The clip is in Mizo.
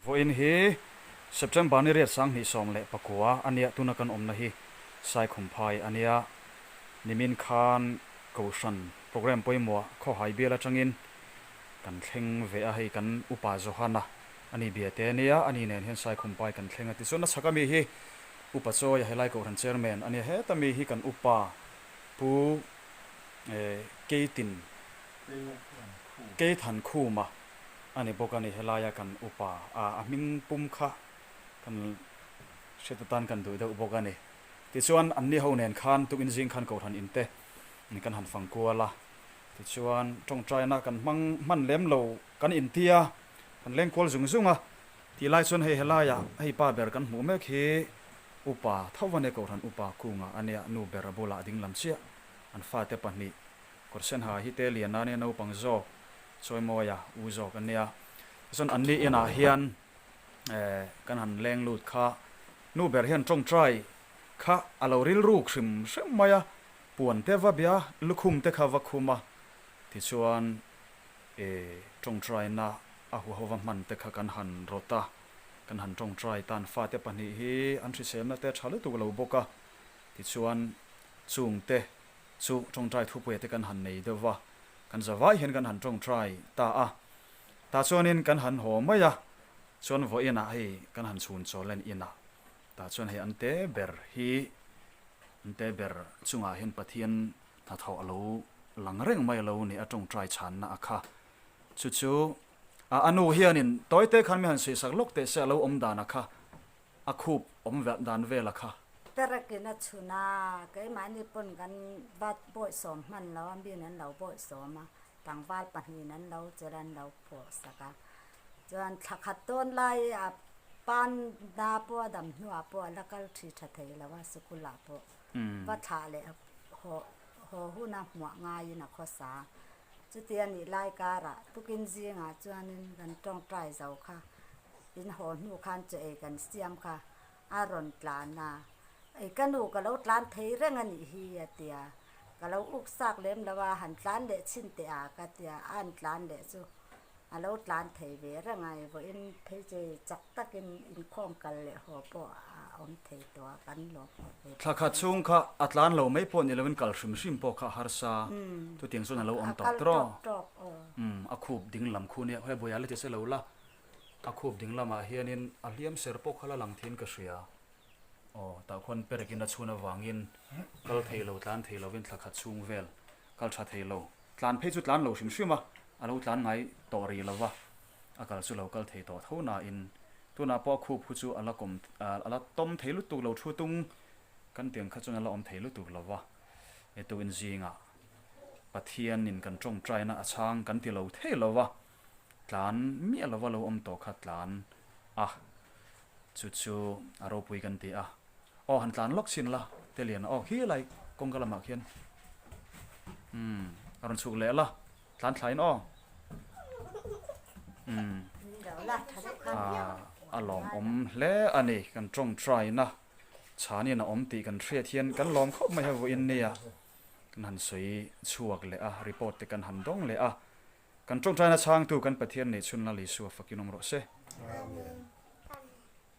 Vawiin hi September ni riat 2019 a nia, tuna kan awmna hi Saikhumphai a nia. Nimin khan Kohhran programme pawimawh Khawhai bial atangin kan thleng ve a, hei kan Upa Johana a ni bia te a nia, ani nen hian Saikhumphai kan thleng a. Tichuan a chhak ami hi Upa Chawia helai Kohhran Chairman a nia, heta mi hi kan Upa Pu Keitin Keithankhuma a ni bawk a ni. Helaia kan upa a a hming pum kha kan hriat atan kan duh deuh bawk a ni. Tichuan anni ho nen khan tukin zing khan Kohhran in te kan han fang kual a, tichuan tawngtaina kan hmang hman lem lo kan intia kan leng kual zung zung a, tih lai chuan hei helaia hei pa ber kan hmuh mek hi upa tho a nia Kohhran upa kunga a nia nu ber a bulah ding lam chiah an fate pahnih Kawr sen ha hi te lian a nia naupang zawk Chawimawia u zawk a nia. Tichuan anni inah hian kan han leng lut kha nu ber hian tawngtai kha a lo rilruk hrim hrim mai a, puan te va bia lukhum te kha va khum a, tichuan tawngtaina a huhova hman te kha kan han rawt a, kan han tawngtai tan fate pahnih hi an hriselna te tha lutuk lo bawk a, tichuan chungte Chu tawngtai thupuia te kan han nei deuh va, kan za vai hian kan han tawngtai ta a, tah chuanin kan han haw mai a, chuan vawiinah hei kan han chhun chawl len inah tah chuan hei an te ber hi an te ber chungah hian Pathian hnathawh a lo lang reng mai a lo ni a tawngtai chhanna a kha chu chu a a nu hianin tawite khan mi han sawisak lawk teh se a lo awm dan a kha A khup awm dan vel a kha. Terakin a chhun a, keimahni pawn kan va bawihsawm hman lo a, min an lo bawihsawm a, tlangval pahnihin an lo chelh a, an lo pawh sak a. Chuan thla khat dawn lai a pan na pawh a dam hnuah pawh a la kal thi tha thei lo a, sikulah pawh va thlah leh haw haw huna hmuah ngaiin a khawsa. Chuti a nih lai karah tukin zingah chuanin kan tawngtai zo kha. In haw hnu khan chaw ei kan siam kha a rawn tlan a, Ei ka nu ka lo tlan thei reng a nih hi a ti a, ka lo uk sak lem lo a, han tlan leh chhin teh a ka ti a, a han tlan leh chu a lo tlan thei ve reng a, vawiin phei chu chak takin inkhawm kal leh haw pawh a awm thei tawh a, kan lawm khawp ve. Thla khat chhung kha a tlan lo mai pawh ni loin kal hrim hrim pawh kha a harsa, chutiang chuan a lo awm tawh tawh. A khup ding lam khu nia, Buaia la ti se lo la. A khup ding lamah hianin a hliam ser pawh kha la lang thin ka hria. Aw, tah khuan perekin a chhun avangin kal thei lo, tlan thei lovin thla khat chhung vel kal tha thei lo. Tlan phei chu tlan lo hrim hrim a, a lo tlan ngai tawh rih lo va, a kal chu lo kal thei tawh tho nain tunah pawh a khup khu chu a la kawm, a la tawm thei lutuk lo, thu tung kan tiang kha chuan a la awm thei lutuk lo va, hetu inzingah Pathianin kan tawngtaina a chhang kan ti lo thei lo va. Tlan miah lova lo awm tawh kha tlan a, chu chu a ropui kan ti a. Aw han tlan lawk chhin la Telian aw khi lai kawngka lamah khian umm a rawn chhuk leh la tlan thlain aw umm a lawmawm hle a ni kan tawngtaina chhanin a awm tih kan hriat hian kan lawm khawp mai hei nia kan han sawi chhuak leh a report te kan han dawng leh a. Kan tawngtaina chhangtu kan Pathian neih chhun Lal Isua fakin awm rawh se. Amen.